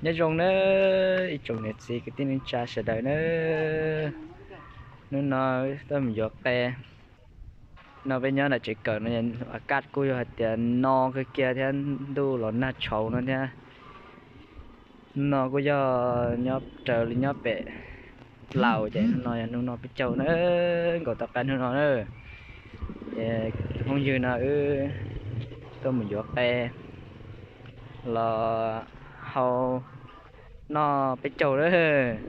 Nyob zoo nawb ib tsoom niam txiv kwv tij neej tsa sawv daws nawb. Hnub no tuaj mus yuav qe. No peb nyob nram tsev kawm no, a kaj kuj yog hais tias no kawg kiag thiab, ntuj los nag tshauv no thiab. No kuj yog nyob raws li nyob pem laus ces hnub no yog hnub noj peb caug na, nkaus tom qab hnub no na. Ces phooj ywg no wb tuaj mus yuav qe los hau noj peb caug na,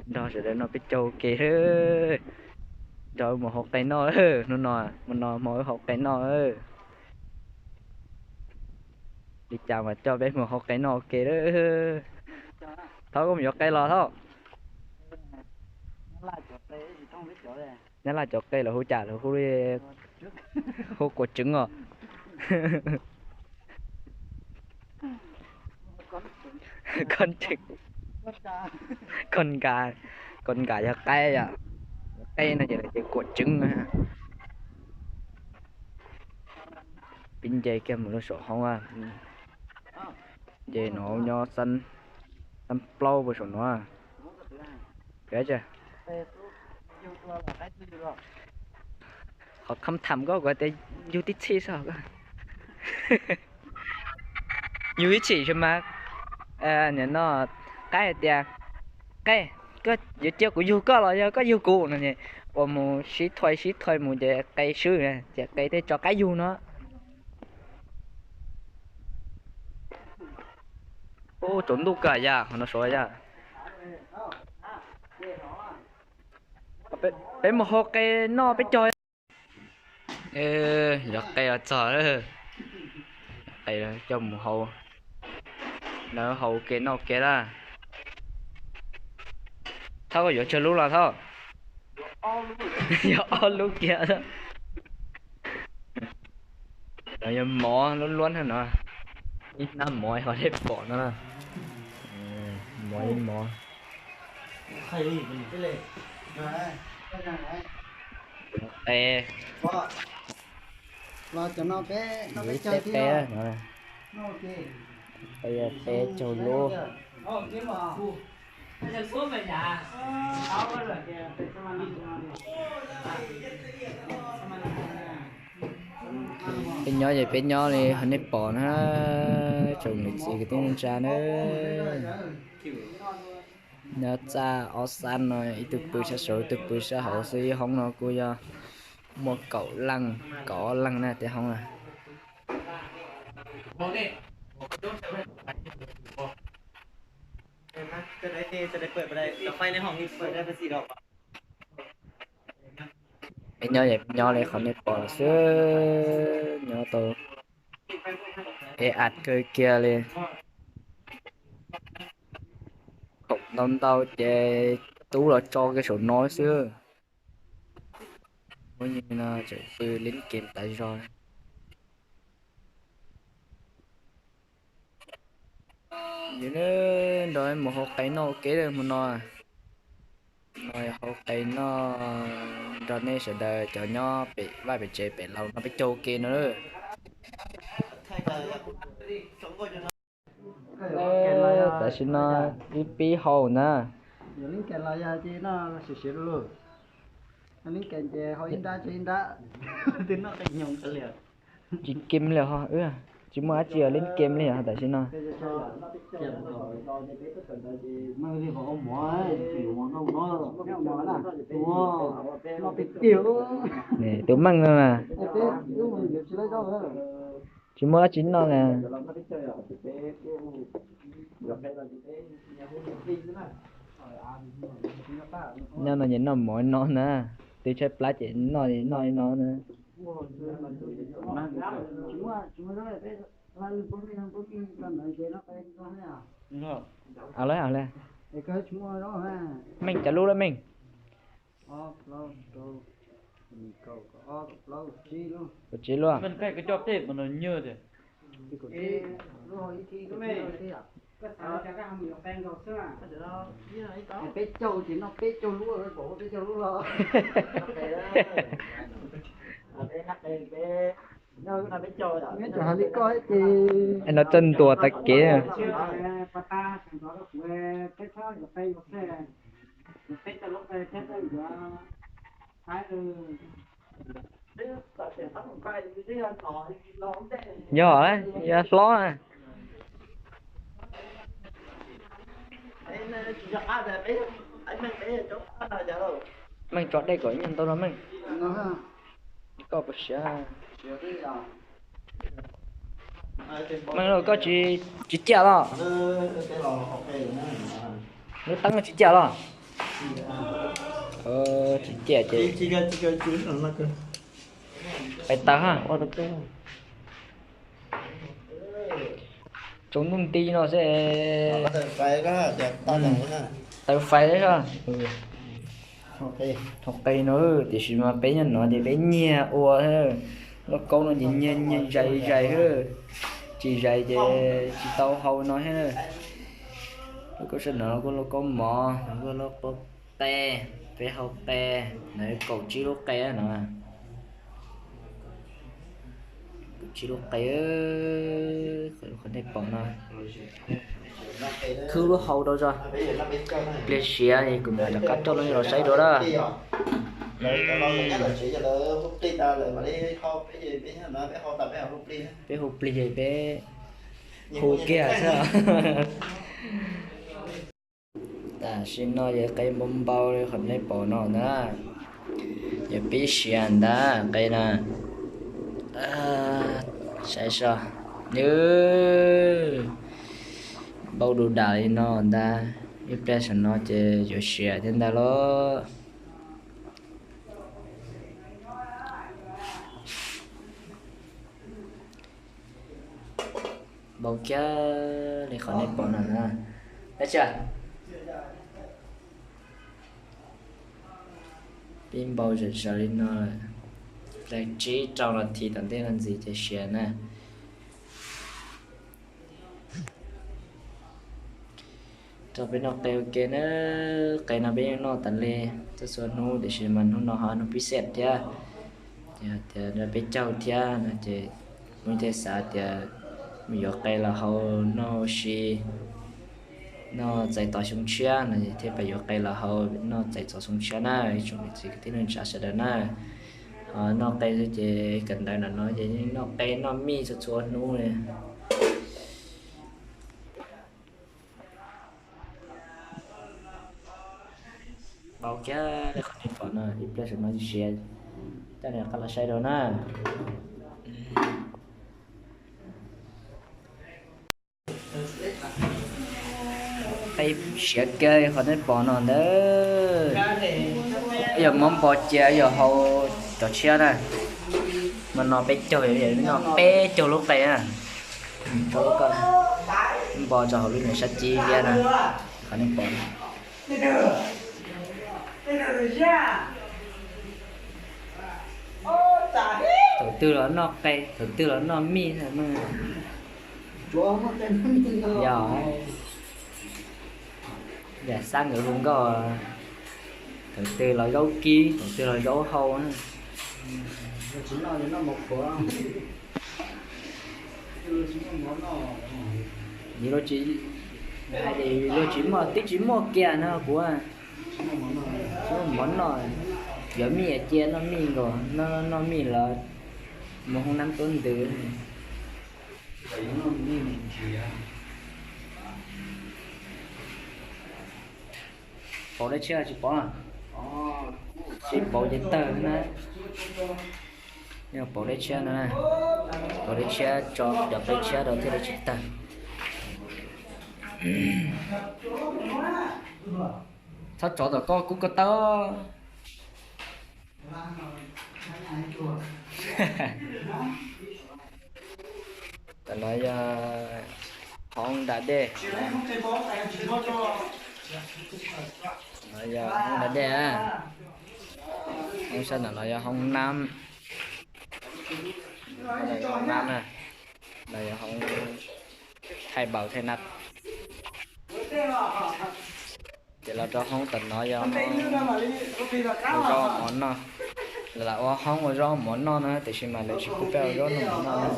nrog sawv daws noj peb caug ua ke, nrog wb mus hau qe noj hnub no, mus no hmo wb hau qe noj. Li cas mas coj peb mus hau qe noj ua ke. Thaub, koj mus yuav qe los Thaub? Nyab Laj cov qe los hu cas, los hu li, hu kuam tseev os. Koj nka, koj nka yog qaib yom, qe no ces lawv tias kuam tseev. Peb nce kiag mus lub saum hoob, nce no nyob xab plaub puag saum no. Qhov kham tham koj kuv tias yug tib txhij xwb. Yug ib txhis mas, nim no qaib hais tias, qe, koj yuav cia kuv yug koj los yog koj yug kuv no. Ua mus sib thuai sib thuai mus ces qe swb, ces qe thiaj tso qaib yug no. Ub, tsaus ntuj kawg yam, qhov no suav yam. Peb mus hau qe noj peb caug. Yuav qe los txog, qe coj mus hau, lawv hau ua ke noj ua ke lawm. Thaub, koj yuav tsawg lub los Thaub? Yuav ob lub kiag. No yog mov luab luab no, ib hnab mov ho dej pom no. Mov ib mov. Qe, qe, qe caug lub. Peb nyob ces peb nyob li ho nej pom na, tsoom niam txiv kwv tij neej tsa na. Nyob txaj ob xab no, ib tug pw sab saud, ib tug pw sab hauv xwb. Ib hoob no kuj yog muaj kaum leej, kaum ob leej na tej hoob na. Peb nyob, nyob li qhov nej pom xwb, nyob tau ib yam kawg kiag li. Khoom ntau ntau ces tub los tso kiag saum no xwb. Muaj ib tug no tseem pw leb kev tas zog. Yus nrog mus hau qe noj ua ke hmo no. No yog hau qe noj nrog nej sawv daws cov nyob pem vaj pem tsev pem laus no peb caug ua ke no. Tam sim no ib pib hau na. Tsis kim li ho, tsis muaj dab tsi leb kem li tam sim no. Tus Meej no mas. Tsis muaj dab tsi noj na. Nyob no ces noj mov no na, twb tshaib plab ces noj noj no na. Meej cov lub lawm Meej. Kaum tsib lub. Peb caug ces noj peb caug lub. No txawj ntuas tag kev. Yog, yog hlob. Meej tso dej kom ib nyuag ntau no Meej. Koj puas siav? Meej, koj tsis, tsis ciaj los? Lub teeb tsis ciaj los? Tsis ciaj ces pais taws ha. Tsaus ntuj nti no xwb. Taws fais thiab. Thaum qis no tiam sis mas peb nyob no ces peb nyiag ua. Lauj kaub no ces nyiag nyiag zais zais xwb, tsis zais ces tsis tau hau no thiab. Lauj kaub sab no kuj lauj kaub mov, kuj lauj kaub qe, peb hau qe, no kaum tsib lub qe no. Kaum tsib lub qe, qhov nej pom no. Khwb lub hau rau zog. Pliag siav kuv mam rov qab coj nej los saib dua na. Peb hu plig, peb hu kiag xwb. Tam sim no yog qe npau npau li qhov nej pom no ntag. Yog pib siav ntag qe na. Saib seb, nws npau du dam li no ntag, ib pliag saum no ces yuav siav thiab ntag lauj. Npau kiag li qhov nej pom no na. Tab sis pib npau zam zaws li no, daim tsib rau nas this tom ntej no ntxiv ces siav na. Rau peb noj qe ua ke na. Qe no peb yeej noj tas li txhua txhua hnub tiam sis mas hnub no ho hnub pib xej thiab, ces tias peb caug thiab no ces kuv thiaj xav tias mus yuav qe los hau noj ua si, noj txais tos xyoo tshiab no thiaj pab yuav qe los hau noj txais tos xyoo tshiab na ib tsoom niam txiv kwv tij neej tsa sawv daws na. Ho noj qe xwb ces kawm ntawv no ces noj qe noj mij txhua txhua hnub li. Npau kiag li qhov nej pom no, ib pliag saum no siav, coj nej rov qab los saib dua na. Qe siav kiag li qhov nej pom no ntag. Yog muab npo cia yog hau cov tshiab na, mas no peb caug, no peb caug lub qe na. Npo rau hauv lub niag sab cib liab na, qhov nej pom. Thaum twg los noj qe, thaum twg los noj mij. Yog, yam xab nkawd hu nkauj, thaum twg los zaub kib, thaum twg los zaub hau. Yus, hais tias yus tsis muaj, twb tsis muaj kiag no kuv tsis muaj mov noj. Yuav mij cia noj mij nkaus, noj mij los mus hoob nab tuab ntws. Pauv dab tsi tsis pauv? Tsis pauv ces tawg na. Yog pauv dab tshiab no, pauv dab tshiab tso cov qe tshiab rau thiaj li tsis tawg. Txhob tsov tom koj kub ko taw. Tam no yog hoob da dej. No yog hoob da dej. Hoob sab ntawm no yog hoob nab. Hoob nab na. No yog hoob thaij npaum thaij nab. Ces los rau hoob tom no yog hoob ua zaub mov noj. Lam ua hoob ua zaub mov noj na, tiam sis mas lawv tsis pub peb ua zaub noj mov noj.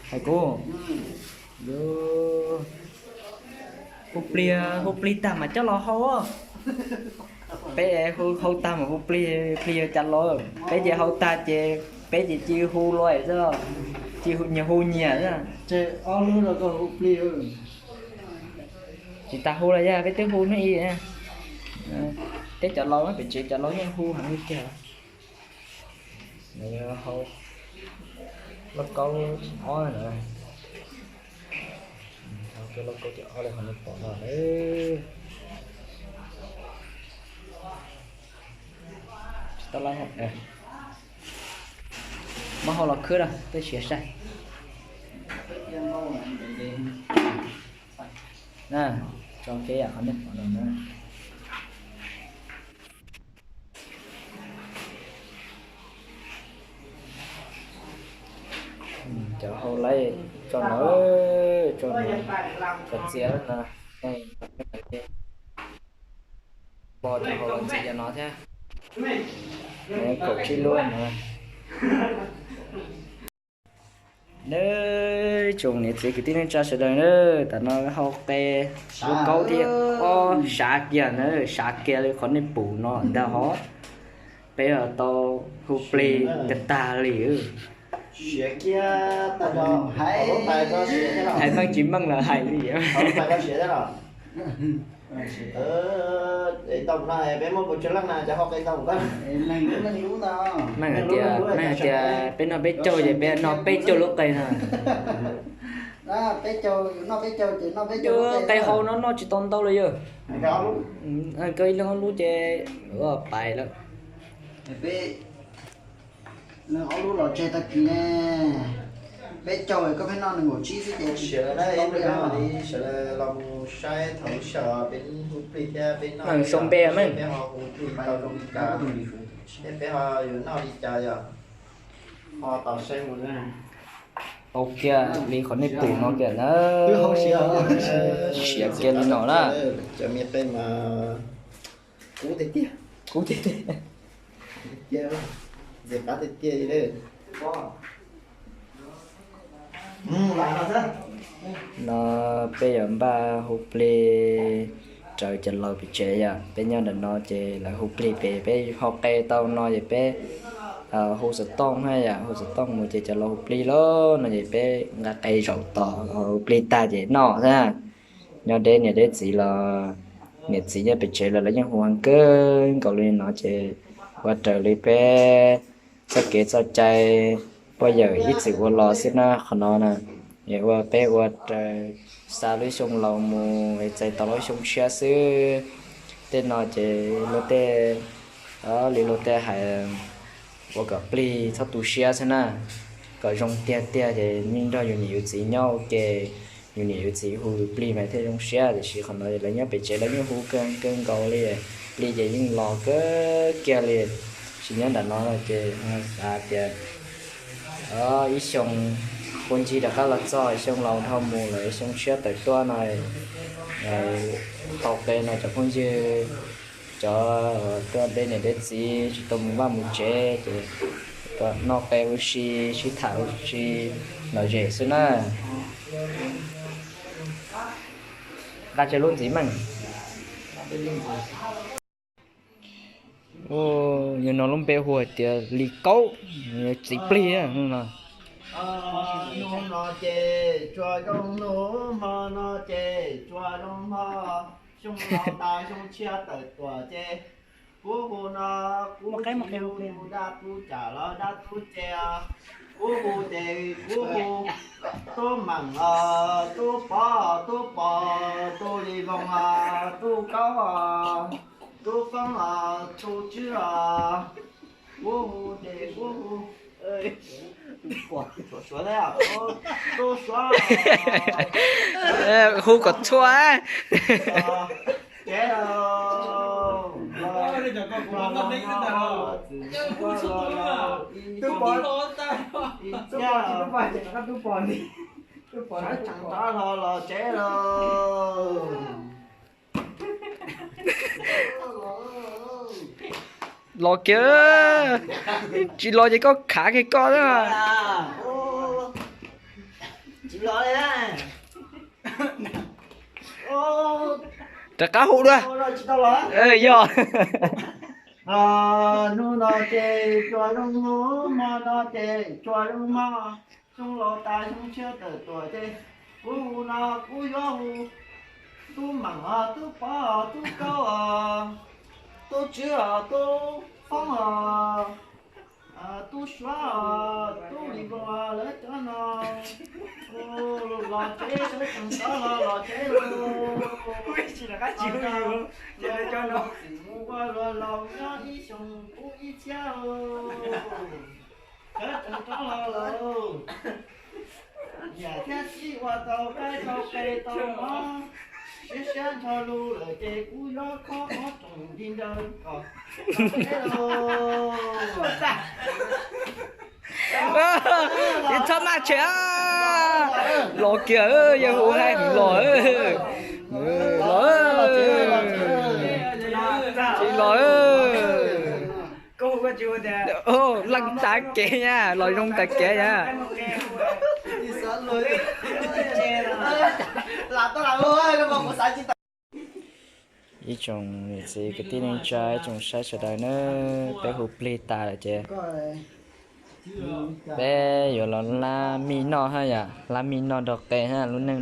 Hais kuv, hu plig, hu plig tag mas coj los hau. Peb hu hau tag mas hu plig, plig yuav cas los. Peb ces hau tag ces peb ces cia hu los xwb, cia nyias hu nyias xwb. Tsis tas hu los yog peb twb hu hnub i. Peb cov laus pem tsev cov laus yeej hu heev li tiag. Hau lauj kaub ob na, hau lauj kaub cov ob li qhov nej pom no. Tsis tau lawm, muab hau los khwb na, peb siav saib. Na, tso kev qhov nej pom no na. Cov hau laib tso no, tso no, cov txiav no, npo cov hau los txiav cov no thiab. Kaum tsib lub no. Nab, tsoom niam txiv kwv tij neej tsa sawv daws na, tam no hau qe, lub kaub thiab ob sav kiag na, sav kiag li qhov nej pum no ntag hov. Peb tau hu plig tag tag li. Hais meej tsis meej los hais li. Meej hais tias, meej hais tias peb noj peb caug ces peb noj peb caug lub qe no. Peb caug, qe hau no noj tsis tau ntau li yog. Koj ib leeg ob lub ces pais lawm. Ob lub los tseg tag kis ne. Peb caug koj pheej noj nees nkaum tsib xwb ces tsis tau li. Sawv daws los mus saib thaum lub sij hawm peb hu plig thiab peb noj, soo npe meej, peb ho hu plig tau zoo li cas, thiab peb ho yuav noj li cas yog ho tau saib mus. Tau kiag li qhov nej pum no kiag na. Siav kiag li no na. Cov me qe mas kub tiag tiag, kub tiag tiag, ntxim qab tiag tiag li. No peb yuav npaj hu plig raws cov laus pem tsev yom. Peb nyob ntawm no ces lawv hu plig pem, peb ho qe tau no ces peb hu xov tooj na yom, hu xov tooj mus ces cov laus hu plig lawm no ces peb nqa qe zaum tos hu plig tag ces noj xwb. Nyob deb niam deb txiv los, niam txiv nyob pem tsev los lawv yeej hu heev kawg nkaus li no ces ua raws li peb txoj kev txoj cai pog yawm ib txwm ua los xwb na qhov no na. Ua peb ua raws xa lub xyoo laus mus txais tau lub xyoo tshiab xwb. Tej no ces luag tej, li luag tej hais ua kom plig txhob tu siab xwb na, kom zoo tiag tiag ces yeej nrog yus niam yus txiv nyob ua ke, yus niam yus txiv hu yus plig mas thiaj zoo siab. Tiam sis qhov no lawv nyob pem tsev lawv yeej hu kawg kawg nkaus li, plig ces yeej los kawg kiag li. Tsis nyob nram no no ces xav tias ib xyoo phooj ywg rov qab los txog, xyoo laus dhau mus lawm, xyoo tshiab tawm tuaj no, tau qe no cov phooj ywg, cov tuaj deb niam deb txiv tsis tau mus vaj mus tsev ces tuaj noj qe ua si, sib tham ua si lom zem xwb na. Nqa tseg lub ntxiv meej. Yog no lub npe hu hais tias Lis Kaub, txiv plig no. Nub no ces tsuas zoo nub, hmo no ces tsuas zoo hmo, xyoo laus tas xyoo tshiab tawm tuaj ces kuv hu no, kuv tsis hu dab tub cam los dab tub ce os. Kuv hu ces kuv hu Tub Meem os, Tub Pov, Tub Pov, Tub Lis Voos os, Tub Kaub os, Tub Foob os, Tub Tswb os. Kuv hu ces kuv hu Suav, Suav, Suav, Suav. Hu kom txhua. Tsev lauj. Tub Pov, tub Pov, tub Pov ni, tub Pov, tseev rov los tsev lauj. Los kiag, tsis los ces koj khav kiag koj na. Rov qab hu dua. Yog. Hnub no ces tsuas zoo hnub, hmo no ces tsuas zoo hmo, xyoo laus tas xyoo tshiab tawm tuaj ces kuv hu no kuv yuav hu tub Meem, tub Pov, tub Kaub, tub Tswb, tub Foob, tub Suav, tub Lis Voos, lawv cov no kuv los tsev, sawv tsees rov los los tsev lauj. Tsis mus ua luag laus nyob ib xyoos kub ib txhiab lauj. Sawv tsees rov los lauj. Niam thiab txiv ua tau qaib tau qe tau mob, siab siab nrho lus lawm ces kuv yuav khob mob rooj nti nraws kom tau teb lauj. Txhob maj tshem, los kiag, yawg hu hais los, los, tsis los. Leej tas kev na, los zoo tas kev na. Ib tsoom niam txiv kwv tij neej tsa, ib tsoom saib sawv daws na, peb hu plig tas lawm ces peb yuav los hlab mij noj hab yom, hlab mij noj nrog qe hab, lub neej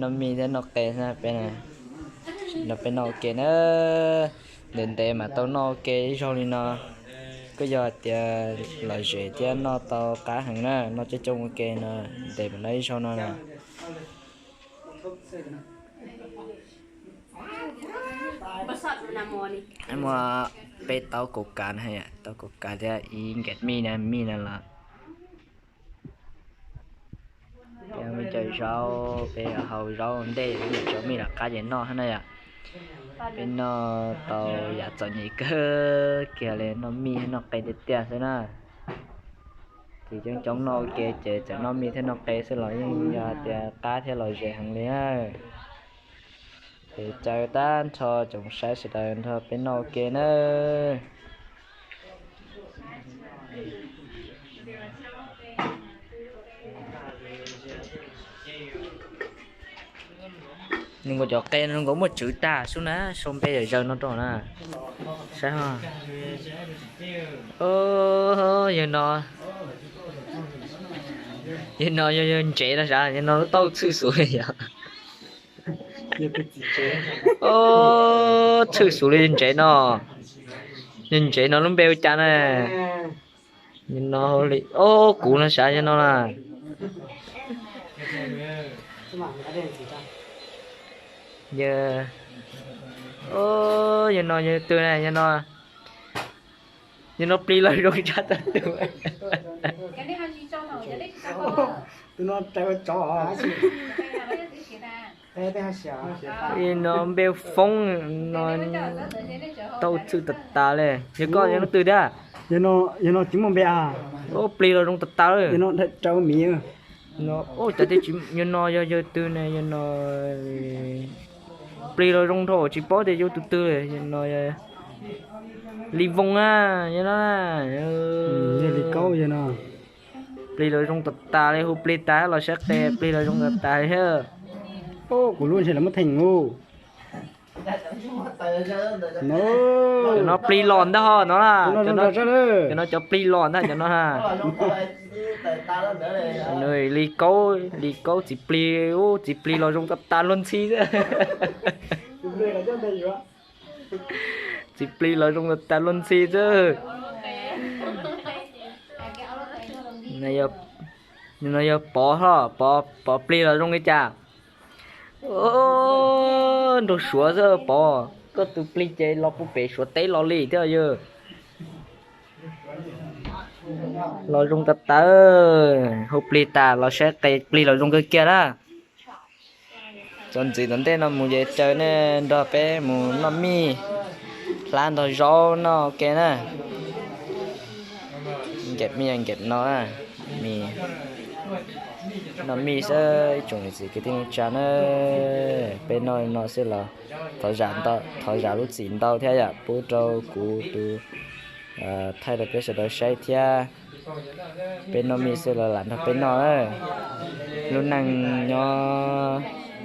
noj mij thiab noj qe hab peb, nrog peb noj ua ke na. Ntev ntev mas tau noj ua ke ib zaug li no, kuj yog hais tias lom zem thiab noj tau qab heev na, noj coob coob ua ke no, ntev mas noj ib zaug no na. Muaj peb taub kaus kav na, taub kaus kav thiab ib nkaim mij na, mij na los. Peb muaj cov zaub, peb hau zaub ntej, cov mij los qab ces noj hab na yom. Peb noj tau yam txom nyem kawg kiag li, noj mij noj qe tiag tiag xwb na. Ces coob coob noj ua ke ces txawm noj mij thiab noj qe xwb los yeej yog tias qab thiab lom zem heev li. Ces caw tag nrho tsoom saib sawv daws nrog peb noj ua ke na. Nws nkaus cov qe no nkaus muaj tswv tag sub na, sau npe yawm zaws no rau na. Saib, yawg no, yawg no yog yawg ntsev no sav, yawg no lub taub txhwj xus li yog. Txhwj xus li yawg ntsev no. Yawg ntsev no lub npe ua cas na? Yawg no, o, kuv no sav yawg no na. Yawg, o, yawg no yog twg na? Yawg no, yawg no plig los zoo tshaj tag tus. Tus no rais ua tsov. Yawg no npe Foob no, taub txhwj tas tas li. Yog koj yog leej twg thiab? Yawg no tsis muaj npe a. Plig los zoo tas tas li. Yawg no rais ua miv. Cov tias yawg no yog yawg twg ne, yawg no plig los zoo dhau tsis paub tias yog tus twg li. Yawg no Lis Voos na, yawg no. Yawg Lis Kaub yawg no. Plig los zoo tas tas li, hu plig tas los saib qe plig los zoo tas tas li thiab. Kuv lub ntshe lawv muab theej ub. Cov no plig los ntag ho no na. Cov no cov plig los ntag cov no na. Nws Lis Kaub, Lis Kaub txiv plig, ub, txiv plig los zoo tas tas luag ntxhi xwb. Txiv plig los zoo tas tas luag ntxhi xwb. No yog Pov ho, Pov plig los zoo li cas? Nraug Suav xwb Pov, koj tus plig ces los puag pem Suav teb los li thiab yawg. Los zoo tas tas, hu plig tas los saib qe plig los zoo kawg kiag na. Txuas ntxiv tom ntej no mus ces caw nej nrog peb mus noj mij, hlab nrog zaub noj ua ke na. Nkaim mij nkaim no, Noj mij xwb ib tsoom niam txiv kwv tij neej tsa na, peb noj no xwb los thov zam lub txim ntau thiab yom, pub rau kuv tus thaij rau peb sawv daws saib thiab. Peb noj mij xwb los lam nrog peb noj. Lub neej nyob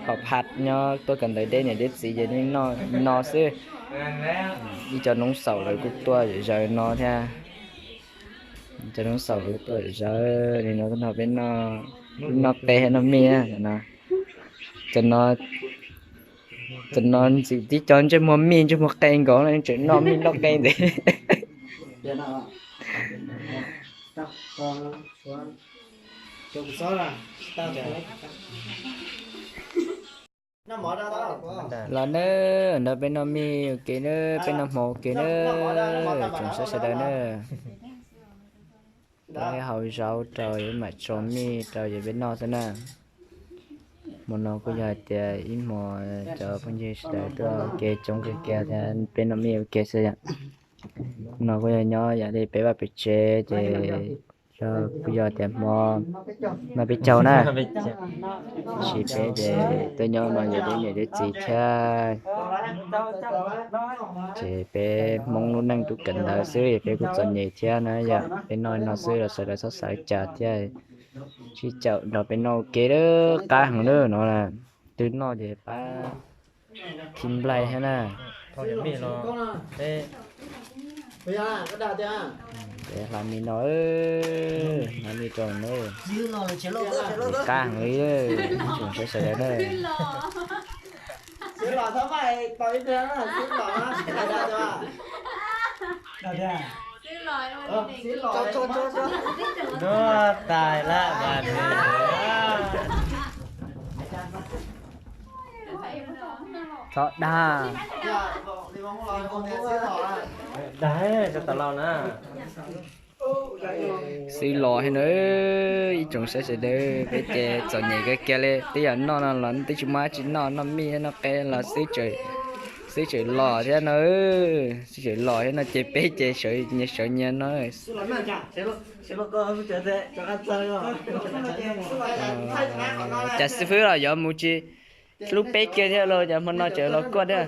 hauv phaj nyob tuaj kawm ntawv deb niam deb txiv ces yeej noj no xwb. Ib co noob xaum lawv kuj tuaj zom zaws no thiab. Ib co noob xaum lawv kuj tuaj zom zaws li no, nrog peb noj, noj qe noj mij no. Cov no ntxim tib co ntsej muag mij ntsej muag qe nkaus no tseem noj mij noj qe ntxiv. Los nawb, nrog peb noj mij ua ke nawb, peb noj hmo ua ke nawb, tsoom saib sawv daws nawb. Peb hau zaub rau mam tso mij rau yawg peb noj xwb na. Hmo no kuj yog hais tias ib hmo cov phooj ywg sawv daws tuaj ua ke coob kawg kiag thiab peb noj mij ua ke xwb yom. No kuj yog nyob yam li peb vaj peb tsev ces kuj yog tias hmo no peb caug na. Tab sis peb ces tuaj nyob no yog deb niam deb txiv thiab. Ces peb Hmoob lub neej tub kawm ntawv xwb peb kuj txom nyem thiab na yom, peb noj no xwb los sawv daws txhob xav cas thiab. Sib caum nrog peb noj ua ke qab heev lawm no. Twb noj ces pab thib nplaig thiab na. Peb hla mij no, hla mij rau na. Qab heev li, tsoom saib sawv daws na. Tais lab mas nws thov dag. Dag tso tas los na. Xwb los thiab na, ib tsoom saib sawv daws, peb ces txom nyem kawg kiag li, twb yog noj no los twb tsis muaj dab tsi noj, noj mij noj qe los xwb tseem los thiab no, xwb tseem los thiab no ces peb ces sawv nyias sawv nyias no. Cas xib fwb los yuav mus tsis hlub peb kiag thiab los cas hmo no tseem los kuaj thiab.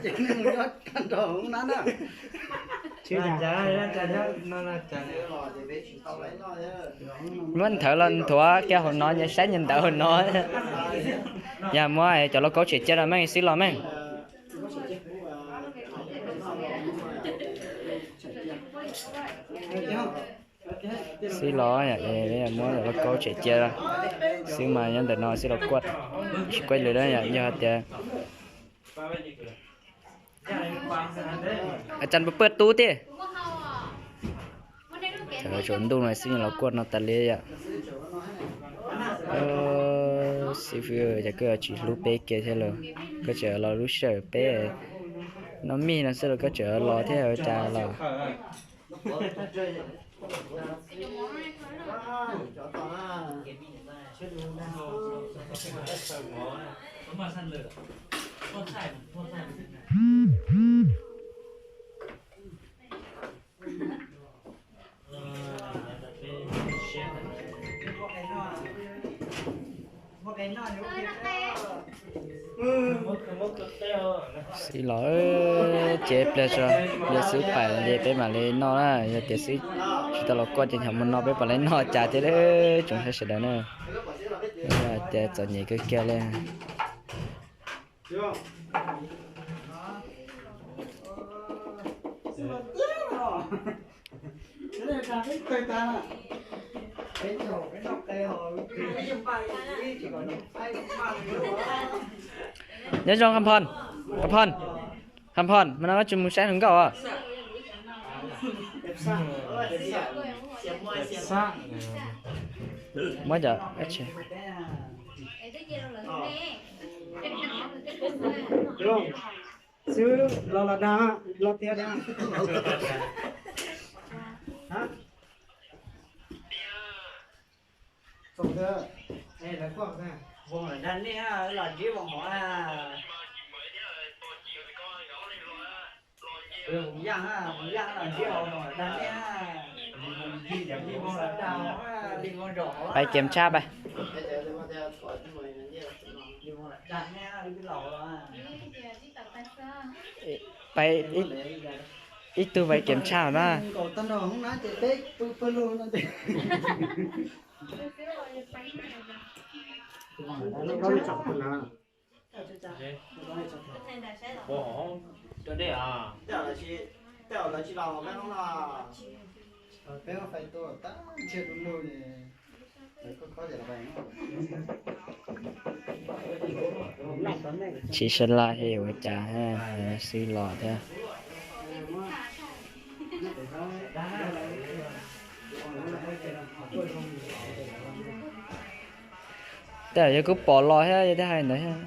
Muab nthawv los nthuav kiag hauv no, nyias saib nyias ntawv hauv no. Yog muab cov lauj kaub tshem cia los meej xwb los meej. Xwb los, muab cov lauj kaub tshem cia xwb mas nyob ntawm no xwb los kuaj, tsis kuaj lwm na yom, yog hais tias Cas puas pawj tub tiag. Tsaus ntuj no xwb los kuaj no tas li yom. Xib fwb, cas koj tsis hlub peb kiag thiab lauj? Koj tseem los lub sij hawm peb noj mij no xwb los koj tseem los thiab ua cas los. Xib los, ces pliag tso, pliag xwb pais ces peb mam li noj na, yog tias xib tsis tau los kuaj ces nyob hmo no peb mam li noj cas thiab tsoom saib sawv daws na. Tias txom nyem kawg kiag li. Nyob zoo Kham Phon, Kham Phon, Kham Phon, mas no koj tsis mus saib hluas nkauj os? Muab cov, xwb los los dag, los tiag tiag. Pais kiểm tra pais. Pais ib tug pais kiểm tra na. Tsis sab laj ua cas, xwb los thiab. Tej zaum yog kuv pom los thiab yog thiaj hais ntawd thiab.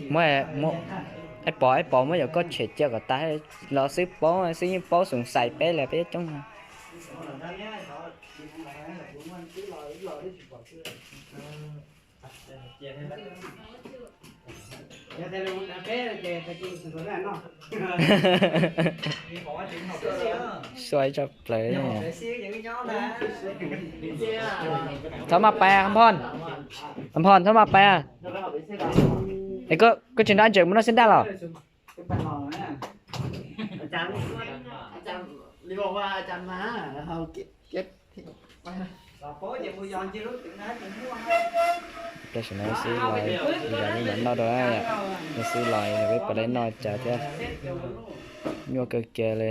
Muab, muab, ib pov, ib pov muab yam koj tshem cia kom tas los xwb paub, xwb yeej paub xoom xais peb lawm peb coob. Suav tso plaws. Thov maj pais, Nphon, Nphon, thov maj pais. Es koj tsis nrog Ab Ntseem mus noj xib ndaj los? Tam sim no xib los, yog li mam noj rau, xib los yog peb puas tau noj cas thiab. Nyuaj kawg kiag li.